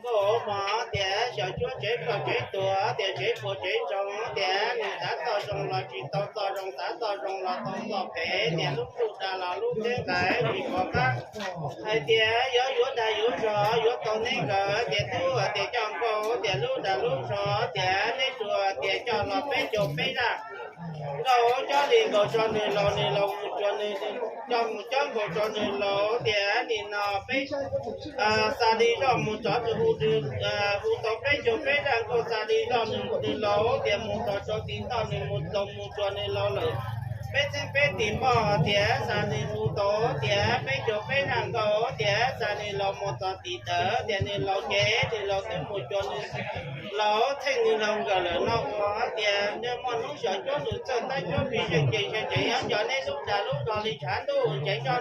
Nkauj mog tias xyov cuab tsev ploj tsev tuag tias tsev puas tsev ntsoog tias nws xav txoj zoo los tsis tau txoj zoo, xav txoj zoo los tau txoj phem, tias lub ntuj dag los lub teb nqaim tsis pom qab. Hais tias yuav yuav dag yuav zog yuav tau neb nkawd tias tub tias coj nkauj tias lub dag lub zog tias neb tsuas tias coj los peb caug peb dag. Nkauj cob li nkaus tso nws laus, nws laus mus tsuas nws, coj mus cob nkaus tso nws laus tias nim no peb xa li zoj mus txog tus hu, hu tau peb caug peb dag, nkauj xa li zoj nws, nws laus tias mus txog rau tim toj nws mus laus mus tsuas nws laus lawm. Peb txheeb peb tim npoj tias xa nws hu tau tias peb caug peb dag, nkauj tias xa nws laus mus txog tim tawm tias nws laus ces nws laus twb mus tsuas nws laus, txheej nws laus nkawd lawm no ua tias muaj hnub xyov cuab nws txawj tab cuab vij zeej ces ntshe tseem yuav nco neb lub dag lub zog li tshav ntuj ces nco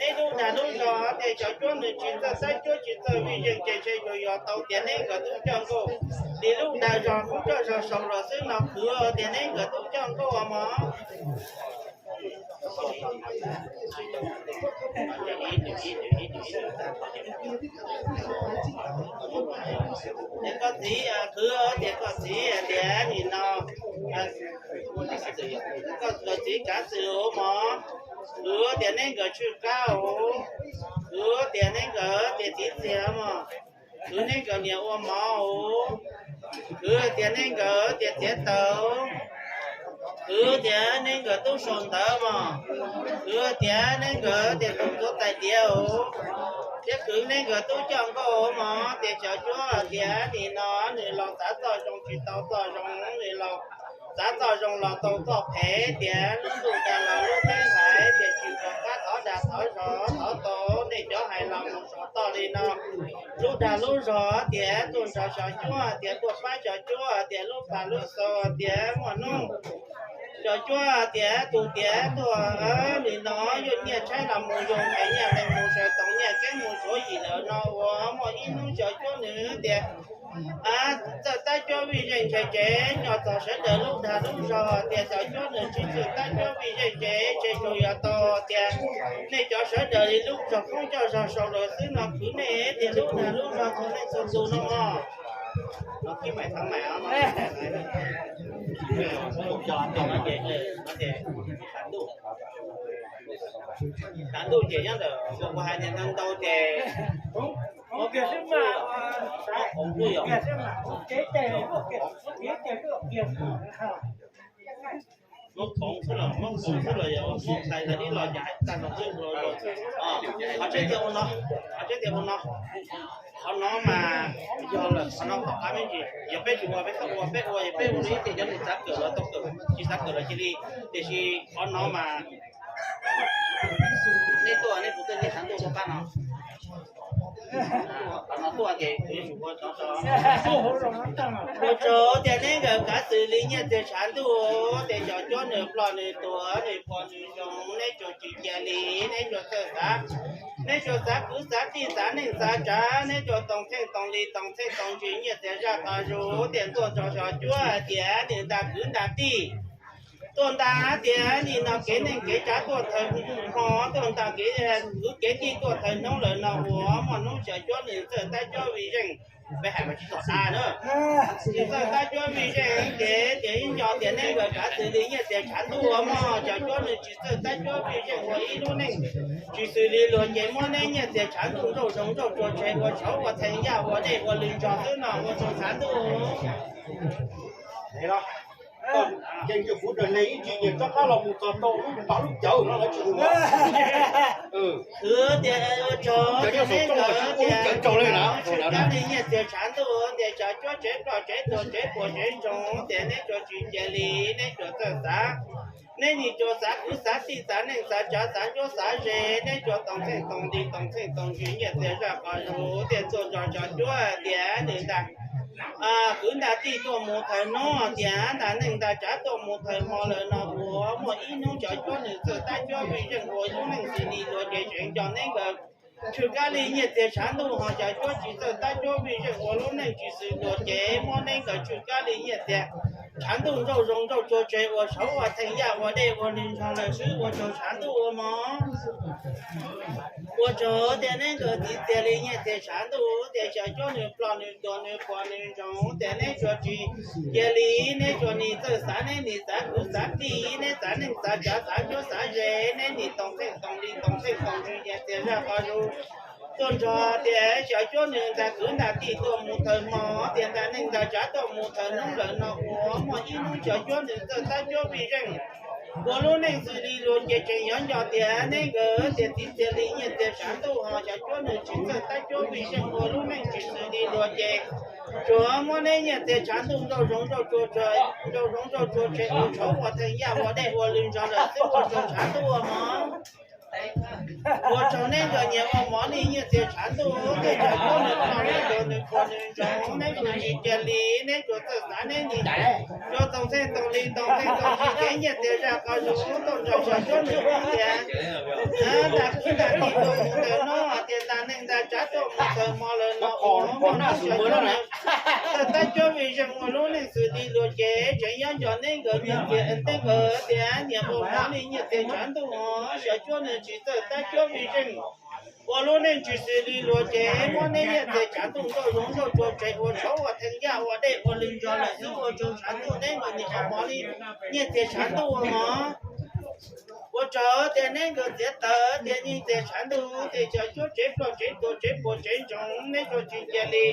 neb lub dag lub zog tias xyov cuab nws tsis txawj tab cuab tsis txawj vij zeej ces ntshe tsuas yog tau tias neb nkawd tub coj nkauj li lub dag zog kub coj zog saud los xwb no kwv tias neb nkawd tub coj nkauj mog. Koj txiv kwv tias koj txiv tias nim no koj txiv kav xwm ua mog, kwv tias neb nkawd tswj qab ua, kwv tias neb nkawd tias txiv txiag mog, kwv neb nkawd niam ua mov ua, kwv tias neb nkawd tias txiav taws, kwv tias neb nkawd tub sau ntawv mog, kwv tias neb nkawd tias tub tuav tais diav ua, thiab kwv neb nkawd tub coj nkauj mog tias xyov cuab tias nim no nws laus xav txoj zoo tsis tau txoj zoo, nws laus xav txoj zoo los tau txoj phem, tias lub ntuj dag los lub teb nqaim tias tsis pom qab thov dag thov zog thov tau nej cov hais los mus saum toj li no. Lub dag lub zog tias tuaj nrog xyov cuab tias tuaj pab xyov cuab tias lub pag lub xaus tias muaj hnub xyov cuab tias tus tias tuaj nim no yuav nyiaj tshaib los mus zoo es nyiaj leej mus sawv toom nyiaj keeb mus suav yim lawm no ua muaj ib hnub xyov cuab nws tias txawj tab cuab vij zeej ntshe ces nco txog sawv daws lub dag lub zog tias xyov cuab nws tsis txawj tab cuab vij zeej ces ntshe tsuas yog tau tias nej cov sawv daws li lub zog koob coj zog saud los xwb no kwv nej tias lub dag lub zog txhua leej txhua tus no mog. Tshav ntuj ces nyob ntawm kuv hais tias ntau ntau ces muab khoov xwb los, muab khoov xwb los yog mus txhais tag ib los cas tag los xwb. Qhov tseeb tiag ua no, qhov tseeb tias ua no, qhov no mas yog lawm qhov no tom qab me ntsis yog peb tsis ua peb txhob ua, peb ua yog peb ua li ib tias cov neeg xav kawm los tau kawm, tsis xav kawm los cia li. Tiam sis qhov no mas nej tuaj nej puas tuaj nyiaj tshav ntuj tuaj pab no? Qhov no tuaj ces ua tsaug tias neb nkawd kav xws li nyiaj txiag tshav ntuj, tias xyov cuab nws ploj nws tuag nws pom nws zoo, neb tsuas tsis cia li, neb tsuas txawj xav, neb tsuas xav kwv xav tij xav neej xav tsav, neb tsuas toom txheej toom li toom txheej toom ntsis nyiaj txiag zaj qas zus, tias tuaj nrog xyov cuab hais tias nws nta kwv nta tij, tuaj nta tias nim no kev neej kev tsav tuaj thawm hmo, tuaj nta kev kwv kev tij tuaj thawm hnub lawm no ua muaj hnub xyov cuab nws txawj tab cuab vij zeej. Peb hais mas tsis txog da na, tsis txawj tab cuab vij zeej ces tias ib nco tias neb nkawd kav xws li nyiaj txiag tshav ntuj ua mog, xyov cuab nws tsis txawj tab cuab vij zeej ua ib lub neej tsis xws li luag ces muab neb nyiaj txiag tshav ntuj nrauj zoov nrauj tsuag tseg ua tshauv ua theej yaj ua dej ua lwg ntsog xwb no ua tsaug tshav ntuj. Ces kuv raws li ib ntsis nyias rov qab los mus txog rau lub pam lub cawv no lawv tsis mus. Khwv tias ua tsaug tias neb nkawd tias kab li nyiaj txiag tshav ntuj tias xyov cuab tsev ploj tsev tuag tsev puas tsev ntsoog tias neb tsuas tsis cia li, neb tsuas txawj xav, neb nim tsuas xav kwv xav tij xav neej xav tsav xav ncuab xav ze, neb tsuas toom txheej toom li toom txheej toom ntsis nyiaj txiag zaj qas zus tias tuaj nrog xyov cuab tias nws nta kwv nta tij tuaj mus thawm hnub tias nta neej nta tsav tuaj mus thawm hmo lawm no ua muaj ib hnub xyov cuab nws txawj tab cuab vij zeej ua lub neej xws li luag ces tseem nco neb nkawd tshwm kab li nyiaj txiag tshav ntuj ho xyov cuab tsis txawj tab cuab vij zeej ua lub neej tsis xws luag ces muab neb Tsw kab li nyiaj txiag tshav ntuj nrauj zoov nrauj tsua tseg ua saub ua theej yaj ua dej ua lwg nrog lawm xwb ua tsaug tshav ntuj ua mov. Ua tsaug tias neb nkawd txiv txiag li nyiaj txiag tshav ntuj tias xyov cuab nws ploj nws tuag nws quas nws ntsoov tias neb tsuas tsis cia li, neb tsuas nim txawj xav neb nim xav kwv xav tij, neb xav neej xav tsav xav cuab xav ze, neb nim toom theej toom li toom theej toom tswv nyiaj txiag zaj qhov zug tuaj nrog tias xyov cuab nws ntag kwv ntag tij tuaj mus thawm hmo tias ntag neej ntag tsav tuaj mus thawm hnub lawm no ua muaj ib hnub xyov cuab nws txawj tab cuab vij zeej ua lub neej xws li luag ces tseem yuav nco tias neb nkawd tias txiv txiag li nyiaj txiag tshav ntuj ho xyov cuab nws tsis txawj tab cuab vij zeej ua lub neej tsis xws li luag ces tsuas muab neb nyiaj txiag tshav ntuj nrauj zoov nrauj tsua tseg, nrauj zoov nrauj tsua tseg ua saub ua theej yaj ua dej ua lwg nrog lawm xwb ua tsaug tshav ntuj ua mov. Ua tsaug neb nkawd nyias ua mov li nyiaj txiag tshav ntuj, neb tsuas cuab nws ploj nws tuag nws quas nws ntsoov, neb tsuas tsis cia li, neb tsuas txawj xav neb nim tsuas toom theej toom li toom theej toom tswv kev nyiaj txiag zaj qhov zug tuaj nrog xyov cuab nws tias ntag kwv ntag tij tuaj mus thawm hnub tias ntag neej ntag tsav tuaj mus thawm hmo lawm no ua muaj hnub xyov cuab nws txawj tab cuab vij zeej ua lub neej xws li luag ces tseem yuav nco neb nkawd nyiaj txiag, neb nkawd tias nyias ua mov li nyiaj txiag tshav ntuj ho xyov cuab nws tsis txawj tab cuab vij zeej ua lub neej tsis xws li luag ces muab neb nyiaj txiag tshav ntuj nrauj zoov nrauj tsua tseg ua saub ua theej yaj ua dej ua lwg nrog lawm xwb ua tsaug tshav ntuj neb nkawd nyias ua mov li nyiaj txiag tshav ntuj ua mov. Ua tsaug tias neb nkawd txiav taws tias nyiaj txiag tshav ntuj tias xyov cuab tsev ploj tsev tuag tsev quas tsev ntsoov neb tsuas tsis cia li,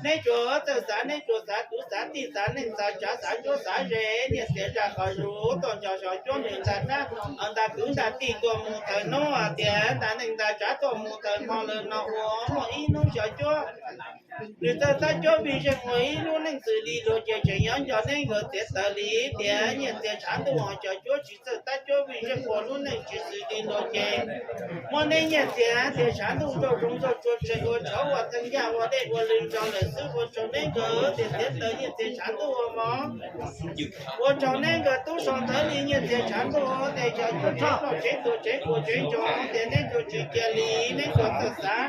neb tsuas txawj xav neb tsuas xav kwv xav tij xav neej xav tsav xav cuab xav ze, nyiaj txiag zaj qhov zug tuaj nrog xyov cuab nws ntag nab ntag kwv ntag tij tuaj mus thawm hnub tias ntag neej ntag tsav tuaj mus thawm hmo lawm no ua muaj ib hnub xyov cuab nws txawj tab cuab vij zeej ua ib lub neej xws li luag ces tseem yuav nco neb nkawd txiav taws li tias nyiaj txiag tshav ntuj ho xyov cuab tsis txawj tab cuab vij zeej ua lub neej tsis xws li luag ces muab neb nyiaj txiag tias tshav ntuj nrauj zoov nrauj tsua tseg ua saub ua theej yaj ua dej ua lwg nrog lawm xwb ua tsaug neb nkawd tias txiav taws nyiaj txiag tshav ntuj ua mov. Ua tsaug neb nkawd tub sau ntawv li nyiaj txiag tshav ntuj tias xyov cuab tsev ploj tsev tuag tsev quas tsev ntsoov tias neb tsuas tsis cia li, neb tsuas txawj xav,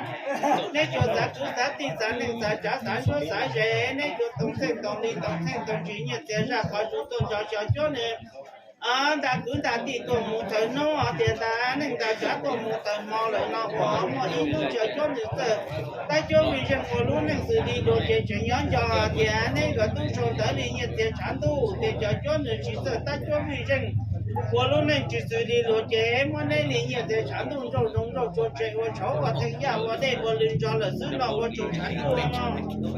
neb tsuas xav kwv xav tij xav neej xav tsav xav cuab xav ze, neb tsuas toom theej toom li toom theej toom tswv nyiaj txiag zaj qhov zug tuaj nrog xyov cuab nws ntag kwv ntag tij tuaj mus thawm hnub tias ntag neej ntag tsav tuaj mus thawm hmo lawm no ua muaj ib hnub xyov cuab nws txawj tab cuab vij zeej ua lub neej xws li luag ces tseem yuav nco tias neb nkawd tub sau ntawv li nyiaj txiag tshav ntuj tias xyov cuab nws tsis txawj tab cuab vij zeej ua lub neej tsis xws li luag ces muab neb li nyiaj txiag tshav ntuj nrauj zoov nrauj tsua tseg ua saub ua theej yaj ua dej ua lwg nrog lawm xwb no ua tsaug tshav ntuj no.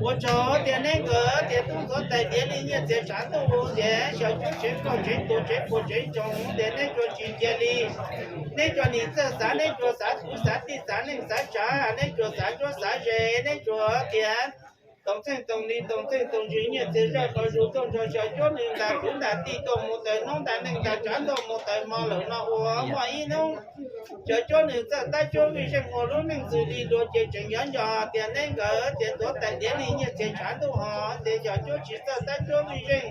Ua tsaug tias neb nkawd tias tub ntxuav tais diav li nyiaj txiag tshav ntuj tias xyov cuab tsev ploj tsev tuag tsev quas tsev ntsoov tias neb tsuas tsis cia li, neb tsuas nim txawj xav, neb tsuas xav kwv xav tij xav neej xav tsav, neb tsuas xav cuab xav ze, neb tsuas tias toom theej toom li toom theej toom tswv nyiaj txiag zaj qhov zug tuaj nrog xyov cuab nws ntag kwv ntag tij tuaj mus thawm hnub ntag neej ntag tsav tuaj mus thawm hmo lawm no ua muaj ib hnub xyov cuab nws txawj tab cuab vij zeej ua lub neej xws li luag ces tseem yuav nco tias neb nkawd tias ntxuav tais diav li nyiaj txiag tshav ntuj ho tias xyov cuab tsis txawj tab cuab vij zeej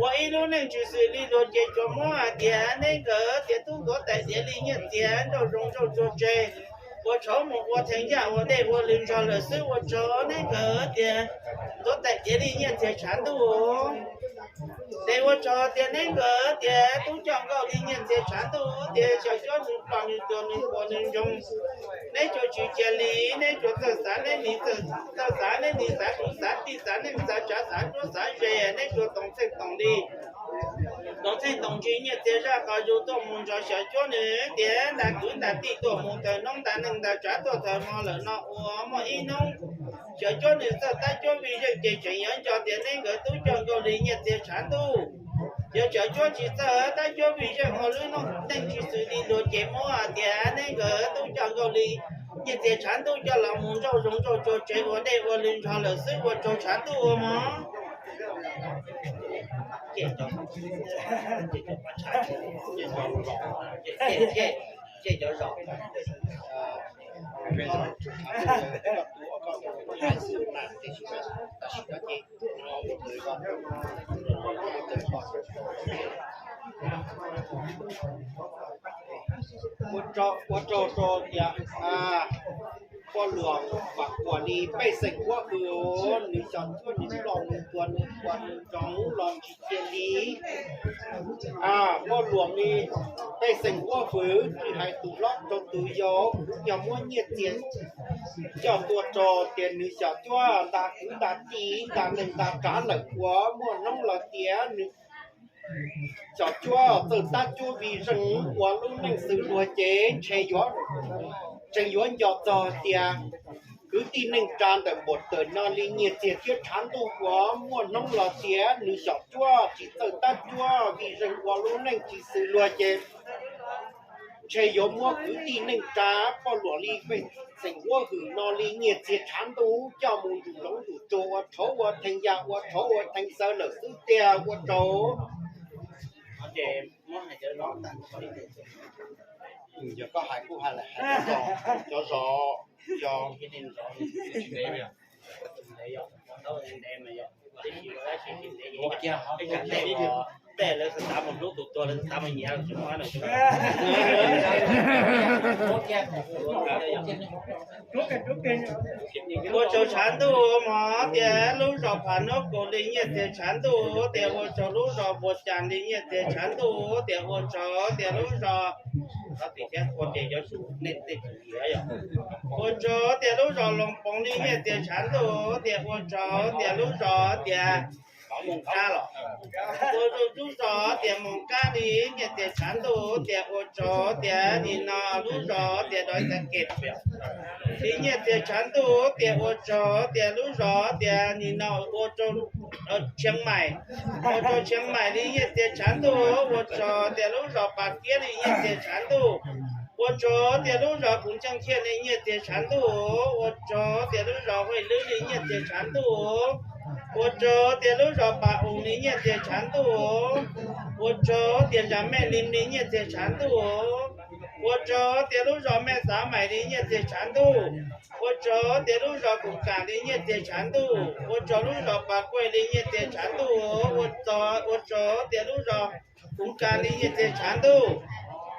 ua ib lub neej tsis xws li luag ces tsuas muab hais tias neb nkawd tias tub ntxuav tais diav li nyiaj txiag nrauj zoov nrauj tsua tseg ua saub mus ua theej yaj ua dej ua lwg nrog lawm xwb ua tsaug neb nkawd tias ntxuav tais diav li nyiaj txiag tshav ntuj. Ces ua tsaug tias neb nkawd tias tub coj nkauj li nyiaj txiag tshav ntuj tias xyov cuab nws ploj nws tuag nws quas nws ntsoov, neb tsuas tsis cia li, neb tsuas txawj xav neb nim txawj xav, neb nim xav kwv xav tij xav neej xav tsav xav cuab xav ze, neb tsuas toom theej toom li toom theej toom tswv nyiaj txiag zaj qhov zug tuaj mus nrog xyov cuab nws tias ntag kwv ntag tij tuaj mus thawm hnub ntag neej ntag tsav tuaj thawm hmo lawm no ua muaj ib hnub xyov cuab nws txawj tab cuab vij zeej ces tseem yuav nco tias neb nkawd tub coj nkauj li nyiaj txiag tshav ntuj. Yog xyov cuab tsis txawj tab cuab vij zeej ua lub neej tsis xws li luag ces muab hais tias neb nkawd tub coj nkauj li nyiaj txiag tshav ntuj coj los mus nrauj zoov nrauj tsua tseg ua dej ua lwg nrog lawm xwb ua tsaug tshav ntuj ua mov. Ua tsaug rau tias poj luas Vam Luam li pej xeem huab hwm, nws xyom cuab nws ploj nws tuag nws quas nws ntsoov los tsis cia li. Poj luam li pej xeem huab hwm, tsis hais tus hlob rau tus yau, kuv yog muab nyiaj txiag coj tuaj rau tias nws xyom cuab ntag kwv ntag tij ntag neej ntag tsav lawm uas muaj hnub los tias nws xyom cuab txawj tab cuab vij zeej ua lub neej xws luag ces ntshe yuav, tseem yuav nco txog tias kwv tij neej tsa ntawm npaum tawm no li nyiaj txiag thiab tshav ntuj uas muaj hnub los tias nws xyom cuab tsis txawj tab cuab vij zeej ua lub neej tsis xws luag ces ntshe yuav muab kwv tij neej tsa poj luam li pej xeem huab hwm no li nyiaj txiag tshav ntuj coj mus ntsum zoov ntsum tsuag ua rhauv ua theej yaj ua rhauv ua theej xawv lawm xwb tiag ua rau. Yog koj hais kuj hais lawm, cov zos, cov zos, tej lawv xav mus hlub tus tuag lawv xav mus nyiav los tsis muaj no. Ua tsaug tshav ntuj mog tias lub zos Pham Nub Kaus li nyiaj txiag tshav ntuj tias ua tsaug lub zos Npua Cas li nyiaj txiag tshav ntuj tias ua tsaug tias lub zos ua tsaug tias lub zos Loos Poov li nyiaj txiag tshav ntuj tias ua tsaug tias lub zos tias Moos Kab los, ua tsaug lub zos tias Moos Kab li nyiaj txiag tshav ntuj tias ua tsaug tias nim no lub zos tias Dov Tav Kem li nyiaj txiag tshav ntuj tias ua tsaug tias lub zos tias nim no ua tsaug Tsheev Mais, ua tsaug Tsheev Mais li nyiaj txiag tshav ntuj ua tsaug tias lub zos Pas Kiab li nyiaj txiag tshav ntuj ua tsaug tias lub zos Kuv Ntseej Thiaj li nyiaj txiag tshav ntuj ua tsaug tias lub zos Huaj Lwb li nyiaj txiag tshav ntuj ua tsaug tias lub zos Pas Us li nyiaj txiag tshav ntuj ua tsaug tias Zas Mej Lim li nyiaj txiag tshav ntuj ua tsaug tias lub zos Mej Xav Mais li nyiaj txiag tshav ntuj ua tsaug tias lub zos Kuv Kam li nyiaj txiag tshav ntuj ua tsaug lub zos Pas Kuaj li nyiaj txiag tshav ntuj ua tsaug tias lub zos Kuv Kam li nyiaj txiag tshav ntuj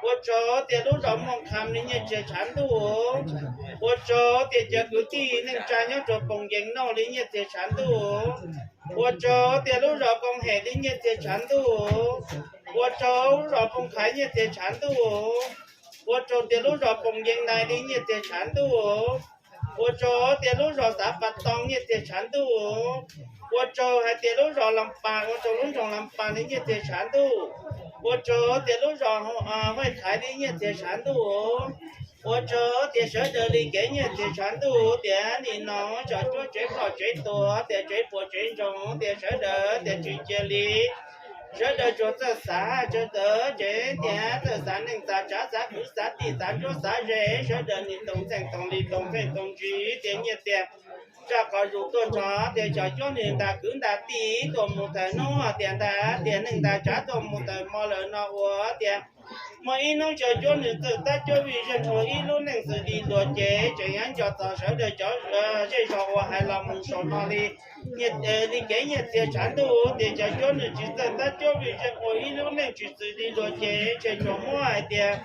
ua tsaug tias lub zos Mooj Kham li nyiaj txiag tshav ntuj ua tsaug tias cov kwv tij neej tsa nyob rau Poos Yees Nauj li nyiaj txiag tshav ntuj ua tsaug tias lub zos Koom Hem li nyiaj txiag tshav ntuj ua tsaug lub zos Poos Khaiv nyiaj txiag tshav ntuj ua tsaug tias lub zos Poos Yees Nais li nyiaj txiag tshav ntuj ua tsaug tias lub zos Xav Pas Too nyiaj txiag tshav ntuj ua tsaug hais tias lub zos Loos Pas ua rau lub nroog Loos Pas li nyiaj txiag tshav ntuj ua tsaug tias lub zos Huaj Khaiv li nyiaj txiag tshav ntuj ua tsaug tias sawv daws li kev nyiaj txiag tshav ntuj tias nim no cov cuab tsev ploj tsev tuag tias tsev puas tsev ntsoog tias sawv daws tias tsis cia li sawv daws tsuas txawj xav tsuas txawj tsev tias txawj xav neej xav tsav xav kwv xav tij xav ntsuab xav ze sawv daws nim toom txeej toom li toom txeej toom ntsis tias nyiaj txiag tsa qhov zus tuaj nrog tias cov cuab nws ntag kwv ntag tij tuaj mus thaum hnub tias ntag tias neej ntag tsav tuaj mus thaum hmo lawm no ua tias muaj ib hnub cov cuab nws txawj tab cuab vij zeej ua ib lub neej xws li luag ces tseem yuav nco txog sawv daws cov zej zog uas hais los mus saum no li li kev nyiaj txiag tshav ntuj tias cov cuab nws tsis txawj tab cuab vij zeej ua ib lub neej tsis xws li luag ces ntshe tsuas muab hais tias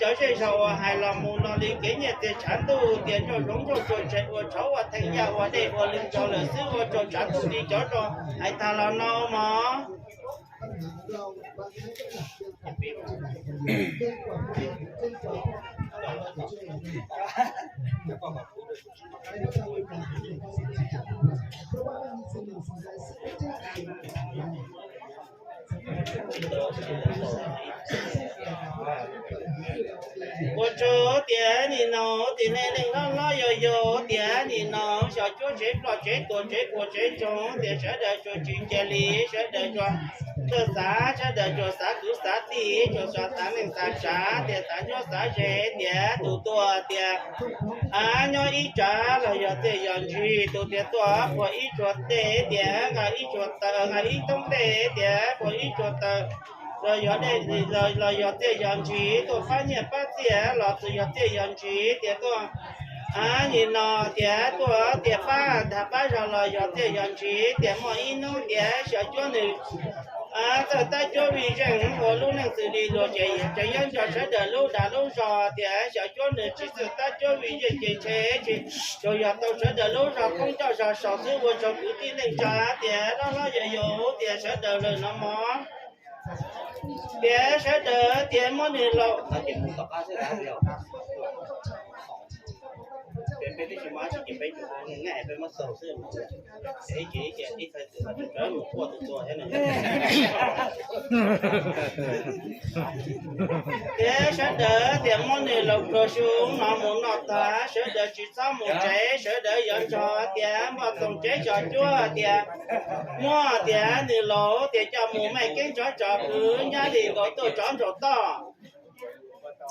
cov zej zog uas hais los mus no li kev nyiaj txiag tshav ntuj tias nrauj zoov nrauj tsuag tseg ua rhauv ua theej yaj ua dej ua lwg nrog lawm xwb ua rau tshav ntuj li cov zos hais tag los no mog. Ua tsaug tias nim no tias nej neej hlob hlob yau yau tias nim no xyov cuab tsev ploj tsev tuag tsev puas tsev ntsoog tias sawv daws tsuas tsis cia li sawv daws tsuas txawj xav sawv daws tsuas xav kwv xav tij tsuas xav xav neej xav tsav tias xav ntsuab xav ze tias tus tuag tias nyob ib tsav los yog tias yog ntsis tus tias tuaj puag ib tsuag dej tias nqa ib tsuag taws nqa ib thoob dej tias puag ib tsuag taws los yog dej los yog tias yog ntsis tuaj pab nyiaj pab txiaj los txawm yog tias yog ntsis tias tuaj nim no tias tuaj tias pab dag pab zog los yog tias yog ntsis tias muaj ib hnub tias xyov cuab nws txawj tab cuab vij zeej ua lub neej xws li luag ces tseem yeej nco sawv daws lub dag lub zog tias xyom cuab nws tsis txawj tab cuab vij zeej ces ntshe tsis tsuas yog tau sawv daws lub zog koob nco zog saum xwb ua rau kwv tij neej tsa tias loj hlob yog yus tias sawv daws lawm no mog. Tias sawv daws tias muab nws laus Tias sawv daws tias muab nws laus pluag su no mus noj tag, sawv daws tsis txhob mus tsev, sawv daws yuav nrog tias npoj txoos tsev xyom cuab tias muab tias nws laus tias coj mus maij keeb tsov tsom kwv nyab li nkaus tuaj tsov ntsaum toj.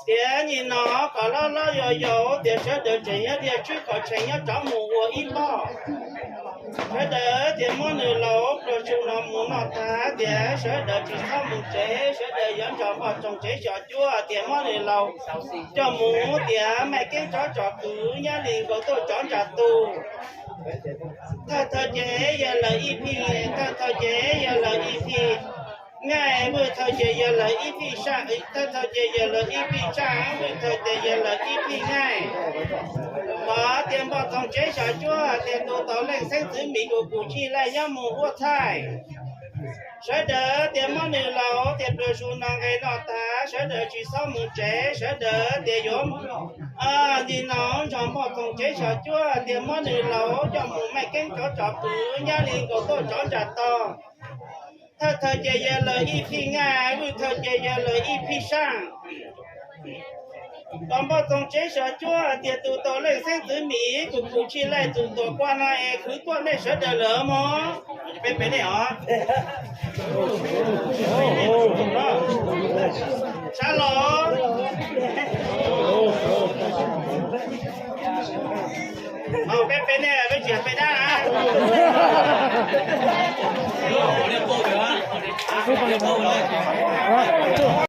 Tias nim no kom loj hlob yog yus tias sawv daws tseem nyob tias tswb kom tseem nyob rov mus ua ib pob. Sawv daws tias muab nws laus pluag su no mus noj tag tias sawv daws tsis txhob mus tsev, sawv daws yuav nrog npoj txoos tsev xyom cuab tias muab nws laus coj mus tias maij keeb tsov tsom kwv nyab li nkaus tuaj tsov ntsa tus. Thawj thawj ces yog lawv ib phij, thawj thawj ces yog lawv ib phij nqaij, vwj thawj ces yog lawv ib phij saj, thawj thawj ces yog lawv ib phij saj, vwj thawj ces yog lawv ib phij nqaij. Los tias npoj txoos tsev xyom cuab tias tus tau leej xeeb txwv Mis Kus Kus Tshij Laij nyob mus huab thaij. Sawv daws tias muab nws laus tias pluag su no nqe noj tag, sawv daws tsis txhob mus tsev, sawv daws tias yuav nim no nrog npoj txoos tsev xyom cuab tias muab nws laus coj mus maij keeb tsov tsom kwv nyab li nkaus tuaj tsov ntsa tog. Thawj thawj ces yog lawv ib phij nqaij, vwj thawj ces yog lawv ib phij saj. Los npoj txoos tsev xyom cuab tias tus tau leej xeeb txwv Mis Kus Kus Tshij Laij tus tuam kua no es khwv tuaj nej sawv daws lawm mog. Peb pem nej os. Sab los. Peb pem nej peb tsis pem dab na.